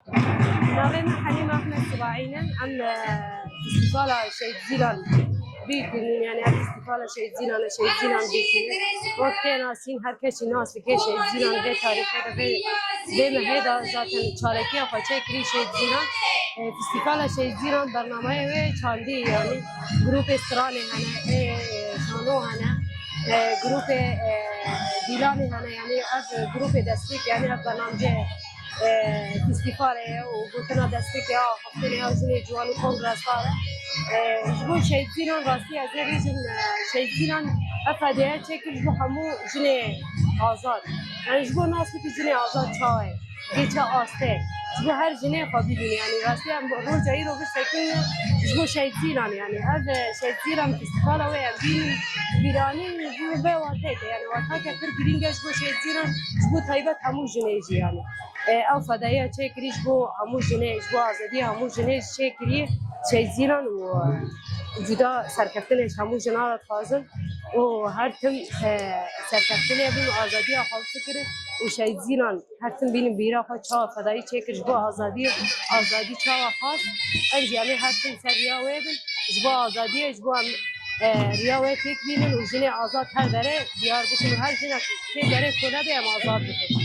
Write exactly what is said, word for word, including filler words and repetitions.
Navê min Helîm Ahmed Sibaîn e. Em, e, festîvala Şehîd Zîlan bîr kirîn, yani ev festîvala Şehîd Zîlan e, Şehîd Zîlan bîr kirîn. Wek tê nasîn, her kesî nas dike Şehîd Zîlan vê tarîxê de, vê, vê mehê de zaten çalekiya xwe çêkirî Şehîd Zîlan. E, festîvala Şehîd Zîlan bernameyê wê çandî, yani grûpê stranê hene, ê şano hene, e, grûpê, e, dîlanê hene, yani ev grûpê destpêk, yani ev bernameyê e, festîvalê û gotina destpêkê ya heftê ya jinê ciwan û kongresar e. E, ji bo Şehîd Zîlan rastî ez ê bêjim, e, Şehîd Zîlan ev fedaya çêkir ji bo hemû jinê azad. Yani ji bo nas bikî jinê azad çawa ye, dê çi astê. Ji bo her jinê xwe bibîne. Yani rastî em roja îro bisekinin ji bo Şehîd Zîlan, yani ev, e, Şehîd Zîlan festîvala wê em bînin bîranîn ji bo vê wateyê de. Yani watake pir girîng e ji bo Şehîd Zîlan, ji bo taybet hemû jinê jî yani. E, ew fedaya çêkirî ji bo hemû jinê, ji bo azadiya hemû jinê jî çêkirî Şehîd Zîlan û, e, cuda serkeftinê ji hemû jina re dixwazin û her tim, e, serkeftinê bin û azadiya xwe bifikirin û Şehîd Zîlan her tim bînin bîra xwe çawa fedayî çêkir ji bo azadiyê, azadî çawa xwest, em jî em ê her tim ser riya wê bin, ji bo azadiyê, ji bo em, e, riya wê pêk bînin û jinê azad her derê diyar bikin û her jinek tê derê kole be em azad bikin.